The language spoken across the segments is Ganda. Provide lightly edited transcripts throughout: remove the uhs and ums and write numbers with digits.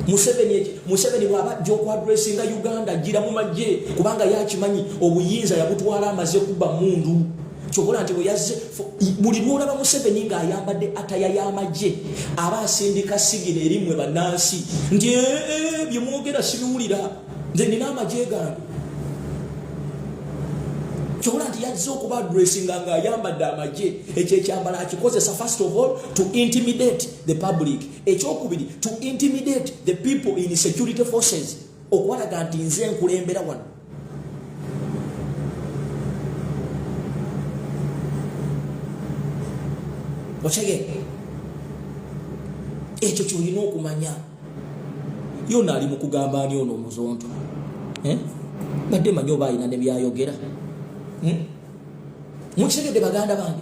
Museveni bw'aba ajja okuaddressinga Uganda ajjira mu magye, kubanga yakimanyi obuyinza yabutwala amaze kuba mundu. Kyokola nti bweyazze, buli lwolaba Museveni ng'ayambadde attire y'amagye, aba asindika signal eri mmwe bannansi nti ee, bye mwogera sibiwulira, nze nina amagye gange. Kyokola nti yazze okuba addressinga ng'ayambadde amagye. Ekyo ekyambalo akikozesa first of all to intimidate the public, ekyokubiri to intimidate the people in security forces, okwalaga nti nze nkulembera wano. Okitegeera? Ekyo kyolina okumanya. Yona ali mu kugamba ani ono omuzonto, eh? Badde manyi oba alina ne byayogera, Mukitegedde, baganda bange?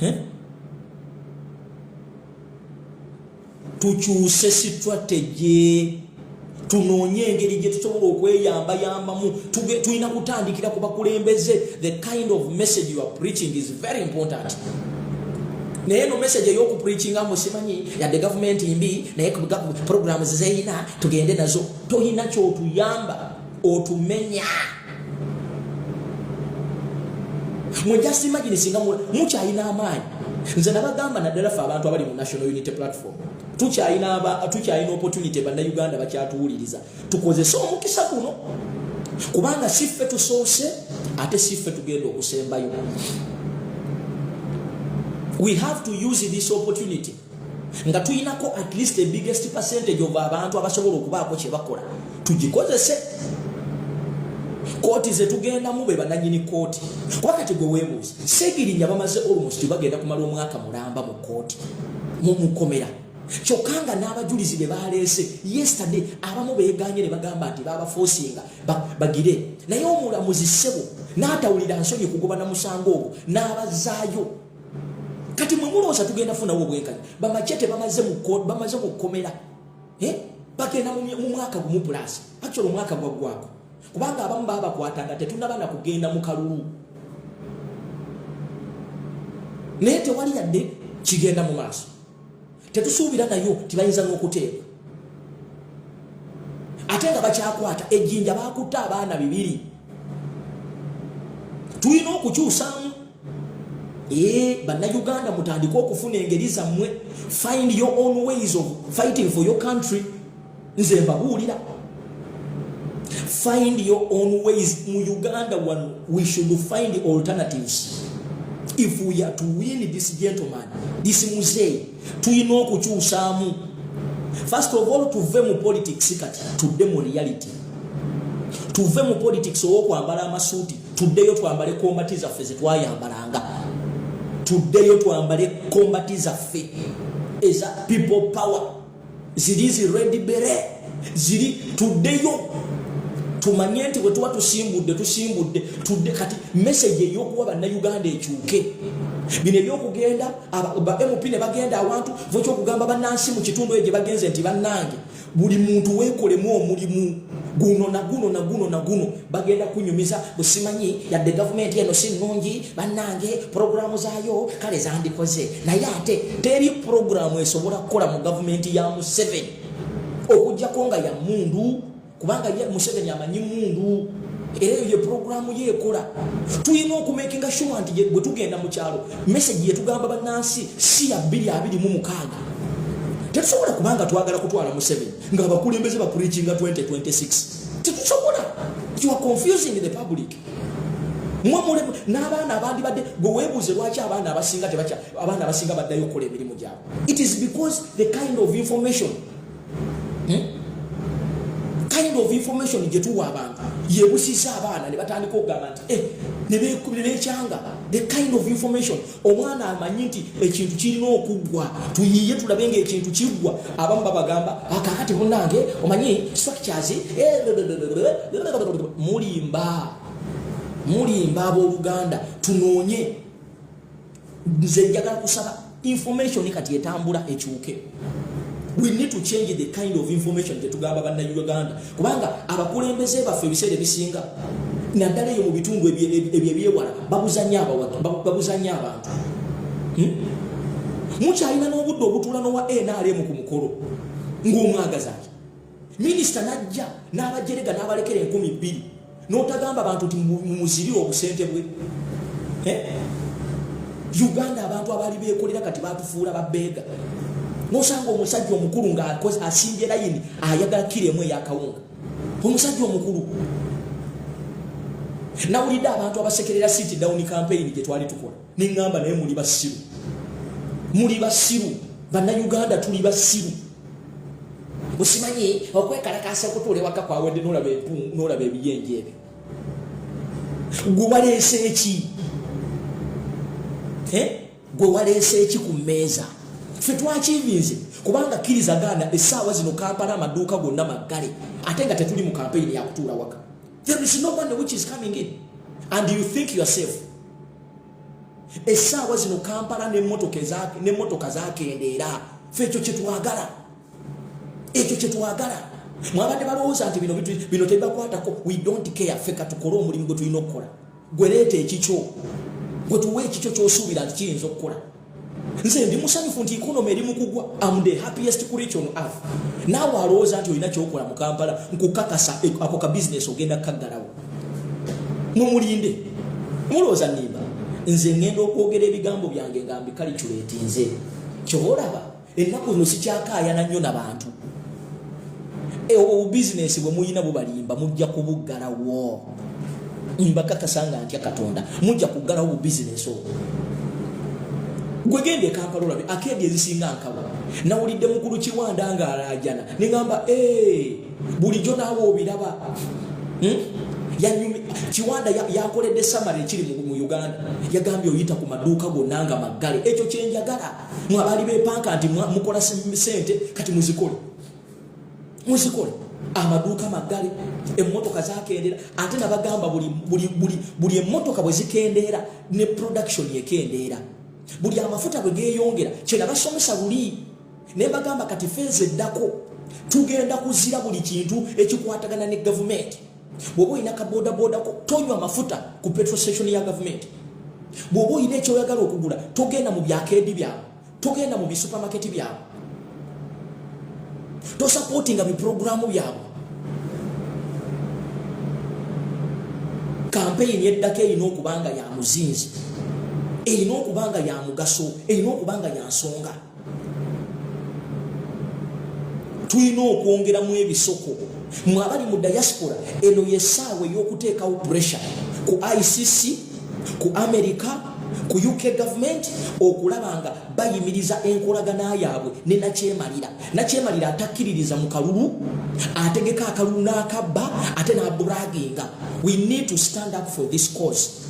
Eh? Tukyuse strategy, tunoonye engeri gye tusobola okweyambayambamu. Tulina kutandikira ku bakulembeze. The kind of message you are preaching is very important. Naye no message ey'okupreachinga mbu simanyi yadde gavumenti mbi, naye programs zeyina tugende nazo, toyina kyotuyamba, otumenya. Mwe just imagine singa mukyalina amaanyi. Nze nabagamba, naddala ffe abantu abali mu National Unity Platform, tukyalina opportunity. Bannayuganda bakyatuwuliriza. Tukozese omukisa guno, kubanga si ffe tusoose ate si ffe tugenda okusembayo. We have to use this opportunity nga tuyinako at least the biggest percentage of abantu abasobola okubaako kye bakola. Tugikozese. Kooti zetugendamu, be bananyini kooti. Kuba kati gwe weebuuza, Segirinya bamaze almost, bagenda kumala omwaka mulamba mu kooti, mukomera, kyokka nga n'abajulizi be baleese yesterday abamu beeganye ne bagamba nti babaforcinga bagire. Naye omulamuzi ssebo n'atawulira nsonyi kugoba na musango ogwo n'abazaayo. Kati mwe mulowooza tugenda funawo obwenkanya? Bamachete bamaze mu kkomera, eh? Bagenda mu mwaka gumu plus. Actually omwaka gwaggwako, kubanga abamu babakwata nga tetunaba na kugenda mu kalulu, naye tewali yadde kigenda mu maaso. Tetusuubira nayo tibayinza n'okuteeka, ate nga bakyakwata ejjinja, bakutta abaana bibiri. Tulina okukyusaamu. Ee, Bannayuganda, mutandike okufuna engeri zammwe. Find your own ways of fighting for your country. Nze mbabuulira, find your own ways. Mu Uganda wano we should find alternatives if we are to win this gentleman, this muzee. Tulina okukyusaamu. First of all, tuve mu politics kati tudde mu reality. Tuve mu politics ow'okwambala amasuuti, tuddeyo twambale combat zaffe zetwayambalanga. Tuddeyo twambale combat zaffe eza people power, ziri zi red beret ziri. Tuddeyo tumanye nti bwe tuba tusimbudde, tusimbudde. Tudde kati message ey'okuwa Bannayuganda ekyuke. Bino ebyokugenda ba MP ne bagenda awantu vokyokugamba bannansi mu kitundu eyo gye bagenze nti bannange, buli muntu weekolemu omulimu guno na guno na guno na guno, bagenda kunyumiza busimanyi yadde gavumenti eno si nnungi, bannange puroguramu zaayo kale zandikoze, naye ate teri puroguramu esobola kukola mu gavumenti ya Museveni okugjako nga ya mundu, kubanga ye Museveni amanyi mundu, era eyo ye puroguramu ye ekola. Tulina okumakinga sure nti bwe tugenda mu kyalo, message yetugamba bannansi si ya 2026. Tetusobola, kubanga twagala kutwala Museveni ng'abakulembeze bapreachinga 2026. Tetusobola. You are confusing the public. Mwemule n'abaana abandi badde. Gwe weebuuze lwaki abaana abasinga tebakya, abaana abasinga baddayo okukola emirimu gyabwe. It is because the kind of information, Kind of information gye tuwa abantu yebusisa abaana ne batandika okugamba nti eh, ne bekyanga. The kind of information, omwana amanyi nti ekintu kirina okuggwa, tuyiye tulabe nga ekintu kiggwa. Abamu babagamba akakati munange omanyi structures, eh, mulimba, mulimba. Abooluganda, tunoonye. Nze njagala kusaba information kati etambula ekyuke. We need to change the kind of information gyetugamba Bannayuganda, kubanga abakulembeze baffe ebiseera ebisinga, naddala eyo mu bitundu ebyo ebyewala, babuzanya abantu. Mukyalina n'obudde obutuula n'owa NRM ku mukolo ng'omwagaza ki? Minisita najja n'abajerega n'abalekera 2000, n'otagamba abantu nti mumuzirire obusente bwe. Eh? Uganda, abantu abaali beekolera kati batufuula babeega. Nosanga omusajja omukulu nga asimbye layini, ayagala kiro emu eyakawunga. Omusajja omukulu. Nawulidde abantu abasekerera sit down campaign gye twali tukola, neŋŋamba, naye muli basiru, muli basiru. Bannayuganda tuli basiru. Musimanyi okwekalakasa okutuula ewaka kwawedde. Nolaba ebiyenje ebyo. Gwe waleese eki? Gwe waleese eki ku mmeeza? Ffe twakivinze kubanga kkiriza gaana, essaawa zino Kampala amaduuka gonna maggale, ate nga tetuli mu kampeyini yakutuula waka. There is no one which is coming in and you think yourself. Essaawa zino Kampala n'emmotoka zakendeera. Ffe ekyo kyetwagala, ekyo kyetwagala. Mwabadde balowooza nti bino tebibakwatako. We don't care. Ffe katukole omulimu gwe tulina okukola. Gwe leeta ekikyo, gwe tuwe ekikyo kyosuubira nti kiyinza okukola. Nze ndi musanyufu nti economy eri mukugwa. Am the happiest creature on earth. Naawe alowooza nti olina kyokola mu Kampala, nkukakasa ako ka bizinesi ogenda kukaggalawo. Mumulinde. Mulowooza nimba nze ngenda okwogera ebigambo byange nga mbicalculatinze. Kyoba olaba ennaku zino sikyakaayana nnyo nabantu. Obubizinesi bwe muyina bubalimba, mujja kubuggalawo. Mbakakasa nga ntya Katonda, mujja kuggalawo obubizinesi obwo. Gwe genda e Kampala olabe arcade ezisinga nkawa. Nawulidde mukulu Kiwanda nga alaajana, neŋamba, bulijjo naawe obiraba. Kiwanda yakoledde summary ekiri mu Uganda. Yagambye oyita ku maduuka gonna nga maggale. Ekyo kyenjagala. Mwabaali bepanka nti mukola sente, kati muzikole, muzikole. Amaduuka maggale, emmotoka zakendeera. Ate nabagamba buli emmotoka bwe zikendeera ne production ekendeera, buli amafuta bwe geeyongera. Kyenabasomesa luli ne bagamba, kati phase eddako tugenda kuzira buli kintu ekikwatagana ne gavumenti. Bw'oba olina kaboodabooda ko, tonywa mafuta ku petrol station ya gavumenti. Bw'oba olina ekyoyagala okugula, togenda mu bya arcade byabwe, togenda mu bisupamaketi byabwe, tosupportinga biproguramu byabwe. Kampeyini eddako erina okuba nga ya muzinzi, erina okuba nga ya mugaso, erina okuba nga ya nsonga. Tulina okwongeramu ebisoko. Mwe abali mu diaspora, eno yessaawa ey'okuteekawo pressure ku ICC, ku America, ku UK government, okulaba nga bayimiriza enkolagana yaabwe ne nakyemalira. Nakyemalira atakkiririza mu kalulu, ategeka akalulu n'akabba, ate n'abraginga. We need to stand up for this cause.